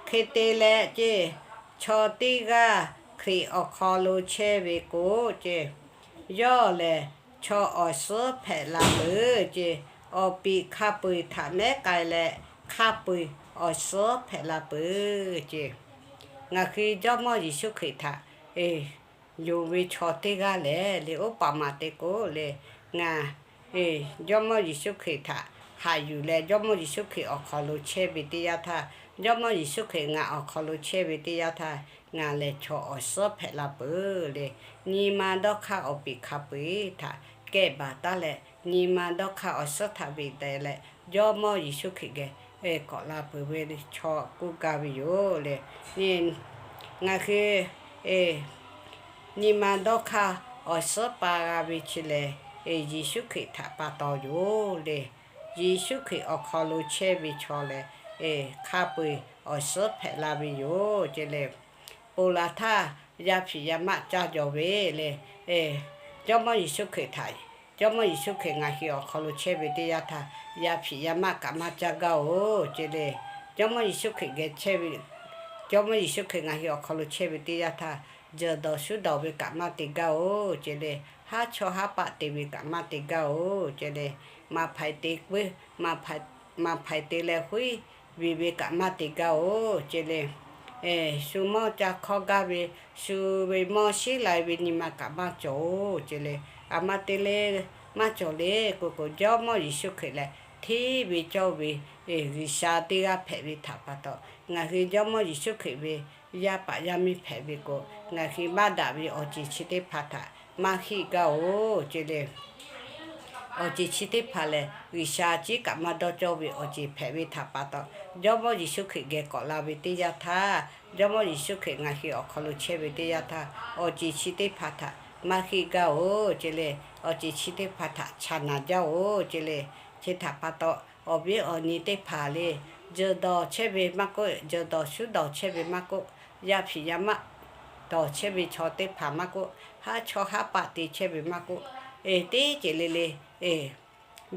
Hk'e te leh ceˇ, chaw teˇ g'aˇ Hkriꞈ awˬ hk'aw lo chehˇ ve k'o ceˇ, yawˇ lehˬ chaw awˬ suhˉ hpehꞈ la peuˬ ceˇ. Awˬ piˍ hk'a peu-eˬ htaꞈ mehˉ k'ai leh, hk'a peu-eˬ awˬ suhˉ hpehꞈ la peuˬ ceˇ. Ngaˬ hui Jawˇmawˇ Yeˍsuˆ Hkriꞈ htaꞈ yonˍ ve chaw teˇ g'aˇ lehˬ le, oˇ paˍ maˍ te k'o le, ngaˬ Jawˇmawˇ Yeˍsuˆ Hkriꞈ htaꞈ haꞈ yuˬ leh, Jawˇmawˇ Yeˍsuˆ Hkriꞈ awˬ hk'aw lo chehˇ ve teˇ yanˇ htaˇ, Jawˇmawˇ Yeˍsuˆ Hkriꞈ ngaˬ awˬ hk'aw lo chehˇ ve teˇ yanˇ htaˇ, ngaˬ lehˬ chaw awˬ suhˉ hpehꞈ la peuˬ le. Nyi ma dawˇ hk'aˇ awˬ piˍ hk'a peu-eˬ htaꞈ kehˇ baˬ taˉ leh, nyi ma dawˇ hk'aˇ awˬ suhˉ htaꞈ beꞈ deh leh, Jawˇmawˇ Yeˍsuˆ Hkriꞈ geh k'awꞈ la peuˬ ve chaw k'oˆ gaˇ ve yoˬ le. Ngaˬ hui nyi ma dawˇ hk'aˇ awˬ suhˉ pa g'a ve chi lehˬ, Yeˍsuˆ Hkriꞈ htaꞈ pa taw yoˬ le. Yeˍsuˆ Hkriꞈ awˬ hk'aw lo chehˇ ve chaw lehˬ, hk'a peu-eˬ awˬ suhˉ hpehꞈ la ve yoˬ ce le. Ponˬ laˬ htaˇ yaˇ hpiꞈ yaˇ maˆ caˇ jaw ve le. Jawˇmawˇ Yeˍsuˆ Hkriꞈ htaꞈ, Jawˇmawˇ Yeˍsuˆ Hkriꞈ ngaˬ hui awˬ hk'aw lo chehˇ ve teˇ yanˇ htaˇ, yaˇ hpiꞈ yaˇ maˆ kaꞈ maˇ caˇ gaˇ-oˬ ce le. Jawˇmawˇ Yeˍsuˆ Hkriꞈ geh chehˇ ve, Jawˇmawˇ Yeˍsuˆ Hkriꞈ ngaˬ hui awˬ hk'aw lo chehˇ ve teˇ yanˇ htaˇ, jeuˬ dawˬ shuˉ dawˬ ve kaꞈ maˇ te gaˇ-oˬ ce le. Haˉ chawˇ haˉ paˆ te ve kaꞈ maˇ te gaˇ-oˬ ce le. Maˍ hpaiˍ te puiˉ, maˍ hpaiˍ te leh huiˉ ve ve kaꞈ maˇ te gaˇ-oˬ ce le. Shu mawˇ ca hkawˇ gaˇ ve, shu ve mawˇ shiˉ lai ve nyi ma kaꞈ maˇ cawˬ-oˬ ce le. Aˬ ma te le, maˇ cawˬ le k'o k'o, Jawˇmawˇ Yeˍsuˆ Hkriꞈ lehˬ hteˇ ve cawˇ ve G'uiˬsha teˇ g'aˇ hpehꞈ ve htaꞈ pa taw, ngaˬ hui Jawˇmawˇ Yeˍsuˆ Hkriꞈ ve yaˇ paˍ yaˇ miˇ hpehꞈ ve k'o, ngaˬ hui maˇ daꞈ ve awˬ ceˬ chi teˇ hpaˍ htaꞈ maˇ heˆ gaˇ-oˬ ce le. Awˬ ceˬ chi teˇ hpaˍ lehˬ, G'uiˬsha ciˉ kaꞈ maˇ dawˇ cawˇ ve awˬ ceˬ hpehꞈ ve htaꞈ pa taw, Jawˇmawˇ Yeˍsuˆ Hkriꞈ geh k'awꞈ la ve teˇ yanˇ htaˇ, Jawˇmawˇ Yeˍsuˆ Hkriꞈ ngaˬ hui awˬ hk'aw lo chehˇ ve teˇ yanˇ htaˇ, awˬ ceˬ chi teˇ hpaˍ htaꞈ maˇ heˆ gaˇ-oˬ ce le. Awˬ ceˬ chi teˇ hpaˍ htaꞈ chaˬ naˍ jaˇ-oˬ ce le. Chi htaꞈ pa taw, awˬ viˉ awˬ nyi teˇ hpaˍ le, jeuˬ dawˬ chehˇ ve maˇ k'oˆ, jeuˬ dawˬ shuˉ dawˬ chehˇ ve maˇ k'oˆ, yaˇ hpiꞈ yaˇ maˆ dawˬ chehˇ ve chaw teˇ hpaˍ maˇ k'oˆ, haˉ chawˇ haˉ paˆ te chehˇ ve maˇ k'oˆ, teˇ ceuˬ le le,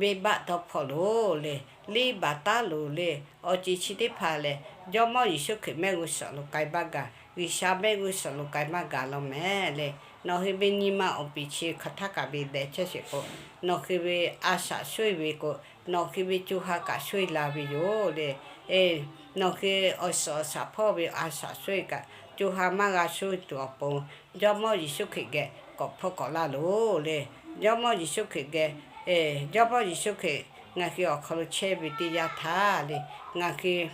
venˇbaˆ dawˇ hpawˇ loˬ le, liˇ baˬ taˉ loˬ le. Awˬ ceˬ chi teˇ hpaˍ lehˬ, Jawˇmawˇ Yeˍsuˆ Hkriꞈ mehˆ g'uˇ suhˍ lo k'ai maˇ gaˬ, G'uiˬsha mehˆ g'uˇ suhˍ lo k'ai maˇ gaˬ law mehˍ le. Nawˬ hui ve nyi ma awˬ piˍ chi hk'aˬ htaˇ kaꞈ beꞈ dehꞈ chehˇ sheˍ k'o, nawˬ hui ve a shaꞈ sho-eˬ ve k'o, nawˬ hui ve co ha kaꞈ sho-eˬ la ve yoˬ le. Nawˬ hui awˬ suhˍ awˬ shaˍ hpawˇ ve a shaꞈ sho-eˬ kaꞈ, co ha maˇ g'a sho-eˬ tuˬ awˬ pon, Jawˇmawˇ Yeˍsuˆ Hkriꞈ geh k'awꞈ hpfuhˇ k'awꞈ laˇ loˬ le. Jawˇmawˇ Yeˍsuˆ Hkriꞈ geh, Jawˇmawˇ Yeˍsuˆ Hkriꞈ ngaˬ hui awˬ hk'aw lo chehˇ ve teˇ yanˇ htaˇ le, ngaˬ hui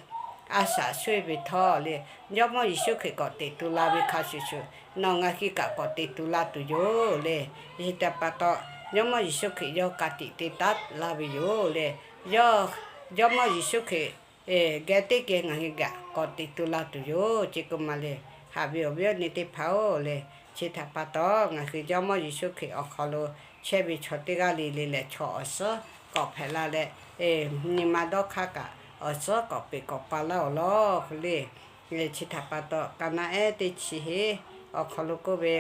a shaꞈ sho-eˬ ve htawˇ le, Jawˇmawˇ Yeˍsuˆ Hkriꞈ k'awꞈ teꞈ tu la ve hk'a shuˍ shuˍ, nawˬ ngaˬ hui kaꞈ k'awꞈ teꞈ tu la tuˬ yoˬ le. Chi htaꞈ pa taw, Jawˇmawˇ Yeˍsuˆ Hkriꞈ yawˇ ka tiꞈ te taˉ laˇ ve yoˬ le. Yawˇ, Jawˇmawˇ Yeˍsuˆ Hkriꞈ geh teˇ geh ngaˬ hui kaꞈ k'awꞈ teꞈ tu la tuˬ yoˬ ce k'oˆ ma le. Haꞈ ve awˬ viˉ awˬ nyi teˇ hpaˍ-oˬ le, chi htaꞈ pa taw ngaˬ hui Jawˇmawˇ Yeˍsuˆ Hkriꞈ awˬ hk'aw lo chehˇ ve chaw teˇ g'aˇ le le lehˬ, chaw awˬ suhˉ k'awꞈ hpehꞈ la leh, nyi ma dawˇ hk'aˇ kaꞈ awˬ suhˉ k'awꞈ peꞈ k'awꞈ pa laˇ-oˬ lawˬ le. Chi htaꞈ pa taw, ka naˆ ehˉ teˇ chi hiˉ awˬ hk'aw lo k'oˆ ve,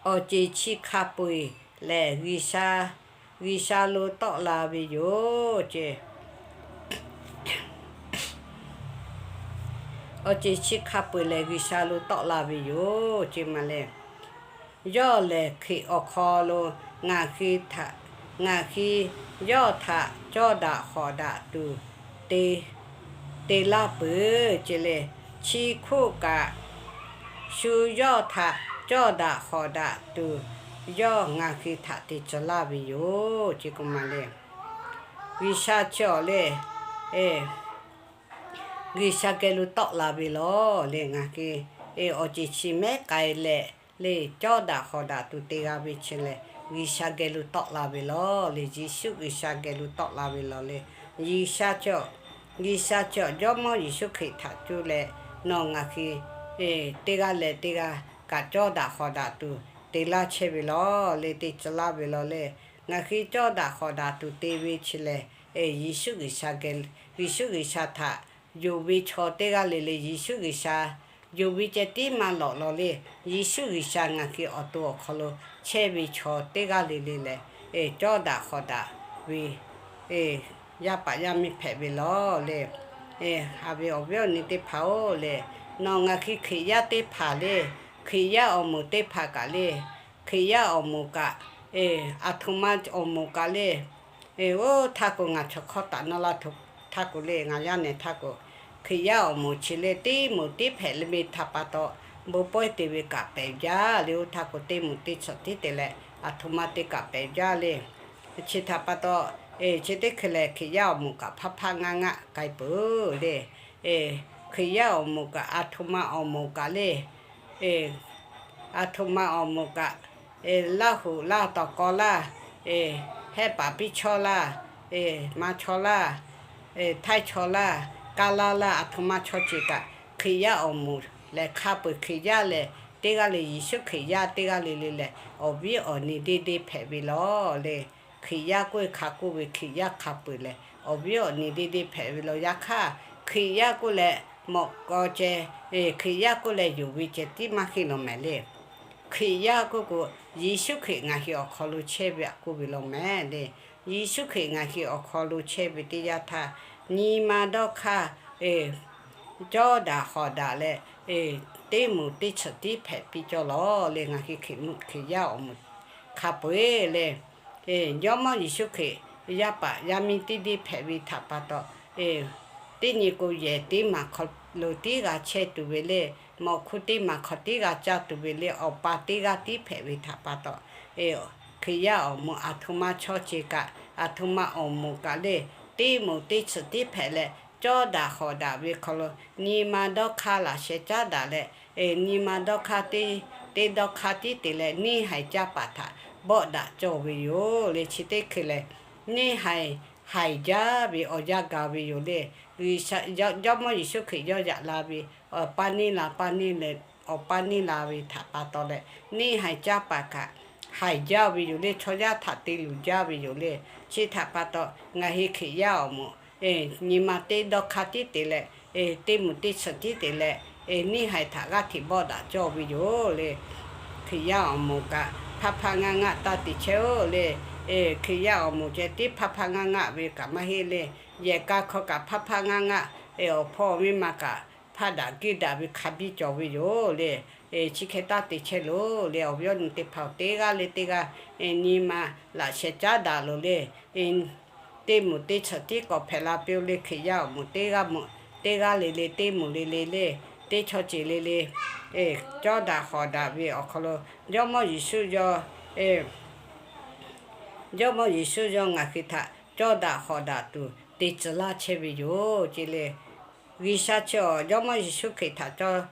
awˬ ceˬ chi hk'a peu-eˬ lehˬ, G'uiˬsha lo tawˆ la ve yoˬ ce. Awˬ ceˬ chi hk'a peu-eˬ lehˬ, G'uiˬsha lo tawˆ la ve yoˬ ce ma le. Yawˇ lehˬ Hkriꞈ awˬ hk'aw lo ngaˬ hui htaꞈ, ngaˬ hui yawˇ htaꞈ cawˇ daꞈ hawꞈ daꞈ tuˬ te, te laˇ peuˬ ce le. Chi hk'oˆ kaꞈ, shu yawˇ htaꞈ cawˇ daꞈ hawꞈ daꞈ tuˬ, yawˇ ngaˬ hui htaꞈ te tcuh laˇ ve yoˬ ce k'oˆ ma le. G'uiˬsha chi awˬ le, G'uiˬsha geh lo tawˆ la ve lawˬ le. Ngaˬ hui awˬ ceˬ chi mehˉ k'ai leh le, cawˇ daꞈ hawꞈ daꞈ tuˬ te g'a ve chi lehˬ, G'uiˬsha geh lo tawˆ la ve lawˬ le. Yeˍsuˆ G'uiˬsha geh lo tawˆ la ve lawˬ le. G'uiˬsha chi awˬ, G'uiˬsha chi awˬ Jawˇmawˇ Yeˍsuˆ Hkriꞈ htaꞈ cuˇ leh, nawˬ ngaˬ hui teˇ g'aˇ leh teˇ g'aˇ kaꞈ cawˇ daꞈ hawꞈ daꞈ tuˬ te laˇ chehˇ ve lawˬ le, te tcuh laˇ ve lawˬ le. ngaˬ hui cawˇ daꞈ hawˍ daꞈ tuˬ te ve chi lehˬ, Yeˍsuˆ G'uiˬsha geh, Yeˍsuˆ G'uiˬsha htaꞈ yonˍ ve chaw teˇ g'aˇ le le, Yeˍsuˆ G'uiˬsha yonˍ ve ceh tiˉ maˇ lawꞈ law le. Yeˍsuˆ G'uiˬsha ngaˬ hui awˬ to awˬ hk'aw lo chehˇ ve chaw teˇ g'aˇ le le lehˬ, cawˇ daꞈ hawˍ daꞈ ve yaˇ paˍ yaˇ miˇ hpehꞈ ve lawˬ le. Haꞈ ve awˬ viˉ awˬ nyi teˇ hpaˍ-oˬ le, nawˬ ngaˬ hui Hkriꞈ yaˇ teˇ hpaˍ le, Hkriꞈ yaˇ awˬ moˍ teˇ hpaˍ kaꞈ le, Hkriꞈ yaˇ awˬ moˍ kaꞈ, aˬ htoꞈ ma awˬ moˍ kaꞈ le, oˇ htaˇ k'o ngaˬ chaw hk'awˇ taˍ naˇ laˇ htaˇ k'o le, ngaˬ yaˇ nehˬ htaˇ k'o, Hkriꞈ yaˇ awˬ moˍ chi le teˇ moˍ teˇ hpehꞈ le ve htaꞈ pa taw, bon pawehˇ te ve kaꞈ pehˬ jaˇ le. Oˇ htaˇ k'o teˇ moˍ teˇ tsuhꞈ tiˉ te leh, aˬ htoꞈ ma te kaꞈ pehˬ jaˇ le. Chi htaꞈ pa taw, chi teˇ hkui lehˬ Hkriꞈ yaˇ awˬ moˍ kaꞈ hpaˇ hpaˇ ngaˇ ngaˆ k'ai peuˬ le. Hkriꞈ yaˇ awˬ moˍ kaꞈ aˬ htoꞈ ma awˬ moˍ kaꞈ le, aˬ htoꞈ ma awˬ moˍ kaꞈ, Laˇ huˍ laˇ, tawˍ kaw laˇ, Hehˉ paˍ piˇ chaw laˇ, Maˇ chaw laˇ, Htaiˇ chaw laˇ, Kaˇ laˇ laˇ, aˬ htoꞈ ma chaw ceuˬ kaꞈ Hkriꞈ yaˇ awˬ moˍ lehˬ hk'a peuˬ. Hkriꞈ yaˇ lehˬ teˇ g'aˇ le, Yeˍsuˆ Hkriꞈ yaˇ teˇ g'aˇ le le lehˬ awˬ viˉ awˬ nyi deˇ deˇ hpehꞈ ve lawˬ le. Hkriꞈ yaˇ k'oˆ ve hk'a k'oˆ ve Hkriꞈ yaˇ hk'a peuˬ lehˬ awˬ viˉ awˬ nyi deˇ deˇ hpehꞈ ve lawˬ. Yaꞈ hk'aˇ Hkriꞈ yaˇ k'oˆ leh mawꞈ k'aw ceh, Hkriꞈ yaˇ k'oˆ leh yonˍ ve ceh tiˉ maˇ heˆ lawˬ mehˍ le. Hkriꞈ yaˇ k'oˆ k'o, Yeˍsuˆ Hkriꞈ ngaˬ hui awˬ hk'aw lo chehˇ ve aꞈ k'oˆ ve lawˬ mehˍ le. Yeˍsuˆ Hkriꞈ ngaˬ hui awˬ hk'aw lo chehˇ ve teˇ yanˇ htaˇ, nyi ma dawˇ hk'aˇ cawˇ daꞈ hawˍ daꞈ leh, teˇ moˍ teˇ tsuhꞈ tiˉ hpehꞈ piˇ cawˇ lawˬ le. Ngaˬ hui Hkriꞈ yaˇ awˬ moˍ hk'a peu-eˬ le, Jawˇmawˇ Yeˍsuˆ Hkriꞈ yaˇ paˍ yaˇ miˇ teˇ deˇ hpehꞈ ve htaꞈ pa taw, teˇ nyi k'o yehˬ teˇ maˬ hk'aw lo tiˉ g'a chehˇ tuˬ ve le, mawꞈ hk'oˆ teˇ maˬ hk'aw tiˉ g'a caˇ tuˬ ve le, awˬ pa teˇ g'aˇ tiˉ hpehꞈ ve htaꞈ pa taw, Hkriꞈ yaˇ awˬ moˍ aˬ htoꞈ ma chaw ceuˬ kaꞈ, aˬ htoꞈ ma awˬ moˍ kaꞈ le, teˇ moˍ teˇ tsuhꞈ tiˉ hpehꞈ leh, cawˇ daꞈ hawˍ daꞈ ve hk'aw lo nyi ma dawˇ hk'aˇ laꞈ sheh caˉ daꞈ leh, nyi ma dawˇ hk'aˇ teˇ, teˇ dawˇ hk'aˇ tiˉ te leh neˇ haiˬ caˇ paˍ htaꞈ bawˆ daꞈ cawˇ ve yoˬ le. Chi teˇ hkui lehˬ, neˇ haiˬ haiˬ jaˇ ve awˬ yanˇ gaˬ ve yoˬ le. Jawˇmawˇ Yeˍsuˆ Hkriꞈ yawˇ yaꞈ la ve, awˬ paˇ neˇ la paˇ neˇ leh, awˬ paˇ neˇ la ve htaꞈ pa taw leh, neˇ haiˬ caˇ paˍ kaꞈ haiˬ jaˇ ve yoˬ le. Chaw yaˇ htaꞈ te luˬ jaˇ ve yoˬ le. Chi htaꞈ pa taw ngaˬ hui Hkriꞈ yaˇ awˬ moˍ nyi ma teˇ dawˇ hk'aˇ tiˉ te leh, teˇ moˍ teˇ tsuhꞈ tiˉ te leh, neˇ haiˬ htaꞈ g'aˇ hteꞈ bawˆ daꞈ cawˇ ve yoˬ le. Hkriꞈ yaˇ awˬ moˍ kaꞈ hpaˇ hpaˇ ngaˇ ngaˆ taˇ te chehˇ-oˬ le. Hkriꞈ yaˇ awˬ moˍ ceh tiˉ hpaˇ hpaˇ ngaˇ ngaˆ ve kaꞈ maˇ heˆ le. Yehˬ ka hk'aw kaꞈ hpaˇ hpaˇ ngaˇ ngaˆ, awˬ hpawˇ awˬ miˇ ma kaꞈ hpaˇ daꞈ geuˇ daꞈ ve hk'a biˇ cawˬ ve yoˬ le. Chi hk'e taˇ te chehˇ loˬ le. Awˬ viˉ awˬ nyi teˇ hpaˍ-oˬ, teˇ g'aˇ le teˇ g'aˇ nyi ma laꞈ sheh caˉ daꞈ loˬ le. Teˇ moˍ teˇ tsuhꞈ tiˉ k'awꞈ hpehꞈ la piˇ-oˬ le. Hkriꞈ yaˇ awˬ moˍ teˇ g'aˇ moˍ, teˇ g'aˇ le le, teˇ moˍ le le le, teˇ chaw ceuˬ le le, cawˇ daꞈ hawˍ daꞈ ve awˬ hk'aw lo Jawˇmawˇ Yeˍsuˆ yawˇ, Jawˇmawˇ Yeˍsuˆ yawˇ ngaˬ hui htaꞈ cawˇ daꞈ hawˍ daꞈ tuˬ te tcuh laˇ chehˇ ve yoˬ ce le. G'uiˬsha chi awˬ Jawˇmawˇ Yeˍsuˆ Hkriꞈ htaꞈ cawˇ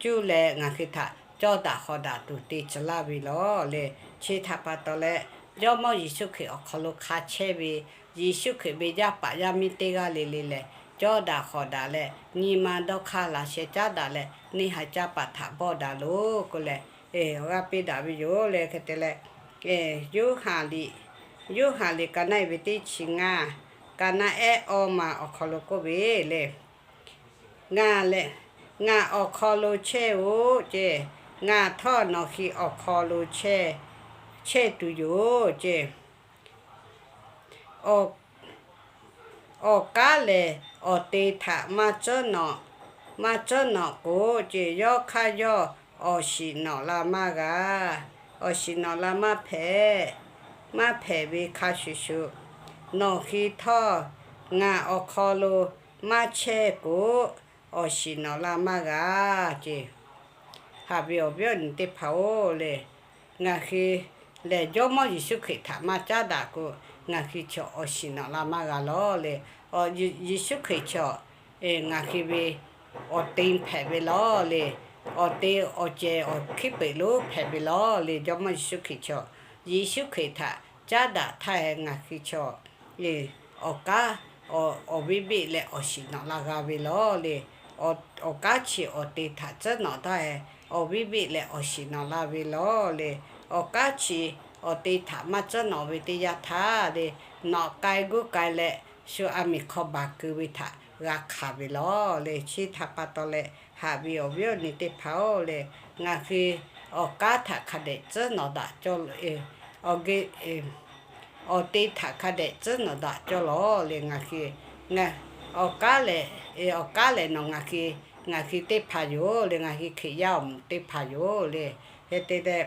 cuˇ leh ngaˬ hui htaꞈ cawˇ daꞈ hawˍ daꞈ tuˬ te tcuh laˇ ve lawˬ le. Chi htaꞈ pa taw leh, Jawˇmawˇ Yeˍsuˆ Hkriꞈ awˬ hk'aw lo hk'a chehˇ ve Yeˍsuˆ Hkriꞈ ve yaˇ paˍ yaˇ miˇ teˇ g'aˇ le le lehˬ, cawˇ daꞈ hawˍ daꞈ leh nyi ma dawˇ hk'aˇ laꞈ sheh caˉ daꞈ leh neˇ haiˬ caˇ paˍ htaꞈ bawˆ daꞈ loˬ k'oˆ leh, awˬ g'aˇ piˇ daꞈ ve yoˬ le. Hk'e te leh, Yoˇhanˬ liꞈ, Yoˇhanˬ liꞈ ka naˆ-e ve teˇ chi ngaˇ, ka naˆ ehˉ awˇ ma awˬ hk'aw lo k'oˆ ve le. Ngaˬ lehˬ, ngaˬ awˬ hk'aw lo chehˇ-oˆ ce, ngaˬ htawˇ nawˬ hui awˬ hk'aw lo chehˇ, chehˇ tuˬ yoˬ ce. Awˬ, awˬ k'aˉ lehˬ awˬ te htaꞈ maˇ tcuhˉ nawꞈ, maˇ tcuhˉ nawꞈ k'o ce, yawˇ hk'aˇ yawˇ awˬ shiˍ nawꞈ la maˇ g'a, awˬ shiˍ nawꞈ la maˇ hpehꞈ, maˇ hpehꞈ ve hk'a shuˍ shuˍ, nawˬ hui htawˇ ngaˬ awˬ hk'aw lo maˇ chehˇ k'o, awˬ shiˍ nawꞈ la maˇ g'a ce. Haꞈ ve awˬ viˉ awˬ nyi teˇ hpaˍ-oˬ le, ngaˬ hui lehˬ Jawˇmawˇ Yeˍsuˆ Hkriꞈ htaꞈ maˇ caˉ daꞈ k'o, ngaˬ hui chaw awˬ shiˍ nawꞈ la maˇ g'a lawˬ le. Yeˍsuˆ Hkriꞈ chaw ngaˬ hui ve awˬ te hpehꞈ ve lawˬ le. Awˬ te awˬ cehˬ awˬ hkiˉ peunˍ lonˉ hpehꞈ ve lawˬ le. Jawˇmawˇ Yeˍsuˆ Hkriꞈ chaw, Yeˍsuˆ Hkriꞈ htaꞈ caˉ daꞈ htaˇ ngaˬ hui chaw awˬ k'aˉ, awˬ viˇ beˆ leh awˬ shiˍ nawꞈ la g'a ve lawˬ le. Awˬ k'aˉ chi awˬ te htaꞈ tcuhˉ nawꞈ htaˇ, awˬ viˇ beˆ leh awˬ shiˍ nawꞈ la ve lawˬ le. Awˬ k'aˉ chi awˬ te htaꞈ maˇ tcuhˉ nawꞈ ve teˇ yanˇ htaˇ le, nawꞈ k'ai guˇ k'ai leh, shu a miˬ hk'aw baˬ keu ve htaꞈ g'a hkanˍ ve lawˬ le. Chi htaꞈ pa taw leh, haꞈ ve awˬ viˉ awˬ nyi teˇ hpaˍ-oˬ le, ngaˬ hui awˬ kanˉ htaꞈ hk'a dehꞈ tcuhˉ nawꞈ daꞈ cawˇ, awˬ te htaꞈ hk'a dehꞈ tcuhˉ nawꞈ daꞈ cawˇ lawˬ le. Ngaˬ hui awˬ kanˉ lehˬ, awˬ kanˉ lehˬ nawˬ ngaˬ hui, ngaˬ hui teˇ hpaˍ yoˬ le. Ngaˬ hui Hkriꞈ yaˇ awˬ moˍ teˇ hpaˍ yoˬ le. Hk'e te leh,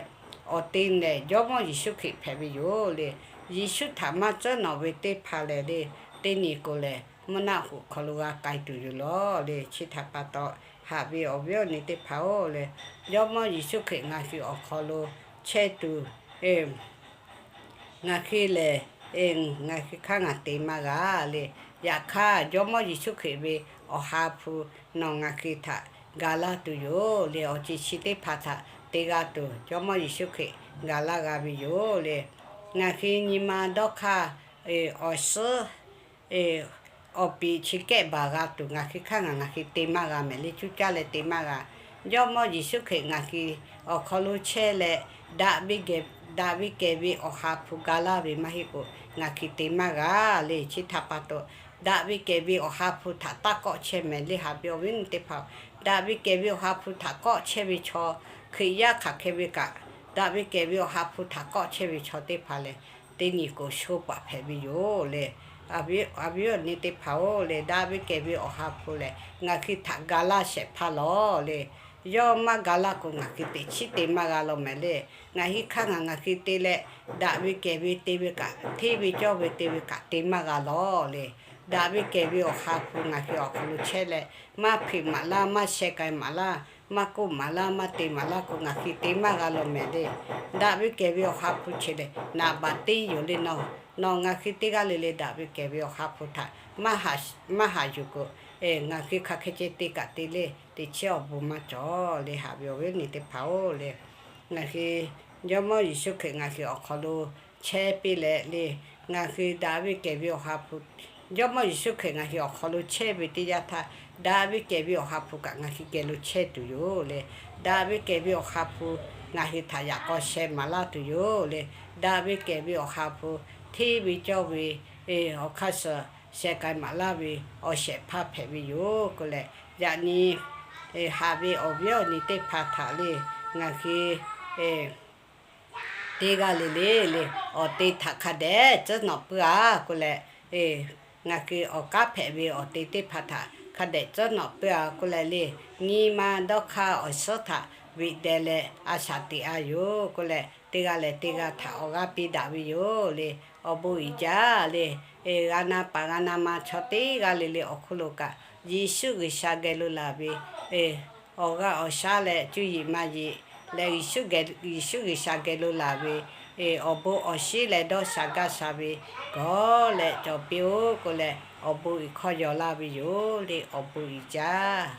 awˬ te lehˬ Jawˇmawˇ Yeˍsuˆ Hkriꞈ hpehꞈ ve yoˬ le. Yeˍsuˆ htaꞈ maˇ tcuhˉ nawꞈ ve teˇ hpaˍ lehˬ le, teˇ nyi k'o lehˬ mvuhˇ naˆ hoꞈ hk'aw lo g'a k'ai tuˬ yoˬ lawˬ le. Chi htaꞈ pa taw, haꞈ ve awˬ viˉ awˬ nyi teˇ hpaˍ-oˬ le, Jawˇmawˇ Yeˍsuˆ Hkriꞈ ngaˬ hui awˬ hk'aw lo chehˇ tuˬ, ngaˬ hui lehˬ, ngaˬ hui hk'aˇ ngaˬ te maˇ g'a le. Yaꞈ hk'aˇ, Jawˇmawˇ Yeˍsuˆ Hkriꞈ ve Awˬ ha hpu nawˬ ngaˬ hui htaꞈ ga laˇ tuˬ yoˬ le. Awˬ ceuˬ chi teˇ hpaˍ htaꞈ te g'a tuˬ, Jawˇmawˇ Yeˍsuˆ Hkriꞈ ga laˇ g'a ve yoˬ le. Ngaˬ hui nyi ma dawˇ hk'aˇ, awˬ suhˉ awˬ piˍ chi kehˉ baˬ g'a tuˬ, ngaˬ hui hk'aˇ ngaˬ ngaˬ hui te maˇ g'a mehˍ le. Cuˇ caˇ leh te maˇ g'a. Jawˇmawˇ Yeˍsuˆ Hkriꞈ ngaˬ hui awˬ hk'aw lo chehˇ leh, daꞈ ve kehˬ ve Awˬ ha hpu ga laˇ ve maˇ heˆ k'o, ngaˬ hui te maˇ g'a le. Chi htaꞈ pa taw, daꞈ ve kehˬ ve Awˬ ha hpu htaꞈ taˇ kawˆ chehˇ mehˍ le. Haꞈ ve awˬ viˉ awˬ nyi teˇ hpaˍ, daꞈ ve kehˬ ve Awˬ ha hpu htaꞈ kawˆ chehˇ ve chaw, Hkriꞈ yaˇ hk'aˬ hk'e ve kaꞈ, daꞈ ve kehˬ ve Awˬ ha hpu htaꞈ kawˆ chehˇ ve chaw teˇ hpaˍ lehˬ, teˇ nyi k'o sho paˍ hpehꞈ ve yoˬ le. Haꞈ ve awˬ viˉ awˬ nyi teˇ hpaˍ-oˬ le, daꞈ ve kehˬ ve Awˬ ha hpu lehˬ ngaˬ hui htaꞈ ga laˇ shehˍ hpaˇ lawˬ le. Yawˇ maˇ ga laˇ k'o, ngaˬ hui teꞈ chiˉ te maˇ g'a lawˬ mehˍ le. Ngaˬ hui hk'aˇ ngaˬ ngaˬ hui te leh, daꞈ ve kehˬ ve te ve kaꞈ, hteˇ ve cawˇ ve te ve kaꞈ te maˇ g'a lawˬ le. Daꞈ ve kehˬ ve Awˬ ha hpu ngaˬ hui awˬ hk'aw lo chehˇ leh, maˇ hpeꞈ maˍ laˇ, maˇ sheh k'ai maˍ laˇ, maˇ k'oˆ maˍ laˇ, maˇ te maˍ laˇ k'o, ngaˬ hui te maˇ g'a lawˬ mehˍ le. Daꞈ ve kehˬ ve Awˬ ha hpu chi lehˬ naˍ baˍ teˇ yoˬ le. Nawˬ, nawˬ ngaˬ hui teˇ g'aˇ le le daꞈ ve kehˬ ve Awˬ ha hpu htaꞈ maˇ haꞈ yuˬ k'o, ngaˬ hui hk'aˬ hk'e ceh te kaꞈ te le, teˇ chiˉ awˬ bon maˇ cawˬ le. Haꞈ ve awˬ viˉ awˬ nyi teˇ hpaˍ-oˬ le, ngaˬ hui Jawˇmawˇ Yeˍsuˆ Hkriꞈ ngaˬ hui awˬ hk'aw lo chehˇ piˇ leh le, ngaˬ hui daꞈ ve kehˬ ve Awˬ ha hpu, Jawˇmawˇ Yeˍsuˆ Hkriꞈ ngaˬ hui awˬ hk'aw lo chehˇ ve teˇ yanˇ htaˇ, daꞈ ve kehˬ ve Awˬ ha hpu kaꞈ ngaˬ hui geh lo chehˇ tuˬ yoˬ le. Daꞈ ve kehˬ ve Awˬ ha hpu ngaˬ hui htaꞈ yaꞈ k'aw sheh maˍ laˇ tuˬ yoˬ le. Daꞈ ve kehˬ ve Awˬ ha hpu hteˇ ve cawˇ ve awˬ hk'aˇ suh sheh k'ai maˍ laˇ ve awˬ shehˍ hpaˇ hpehꞈ ve yoˬ k'oˆ leh, yaꞈ nyi haꞈ ve awˬ viˉ awˬ nyi teˇ hpaˍ htaꞈ le, ngaˬ hui teˇ g'aˇ le le le awˬ te htaꞈ hk'a dehꞈ tcuhˉ nawꞈ puiˉ-a k'oˆ leh, ngaˬ hui awˬ kanˉ hpehꞈ ve awˬ te teˇ hpaˍ htaꞈ hk'a dehꞈ tcuhˉ nawꞈ puiˉ-a k'oˆ leh le, nyi ma dawˇ hk'aˇ awˬ suhˉ htaꞈ veꞈ deh leh a shaꞈ teꞈ-a yoˬ k'oˆ leh, teˇ g'aˇ leh teˇ g'aˇ htaꞈ awˬ g'aˇ piˇ daꞈ ve yoˬ le. Awˬ bon uiˍ jaˇ le. G'a na paˍ g'a na ma chaw teˇ g'aˇ le le awˬ hk'oˆ lo kaꞈ, Yeˍsuˆ G'uiˬsha geh lo laˬ ve awˬ g'aˇ awˬ shaˉ leh cuˇ yiˍ maˇ yiˍ leh, Yeˍsuˆ G'uiˬsha geh lo laˬ ve awˬ bon awˬ shinˉ leh dawˇ sha gaˇ sha ve gawˬ leh cawˬ piˇ-oˆ k'oˆ leh, awˬ bon uiˍ hkawˇ yaw laˇ ve yoˬ le. Awˬ bon uiˍ jaˇ.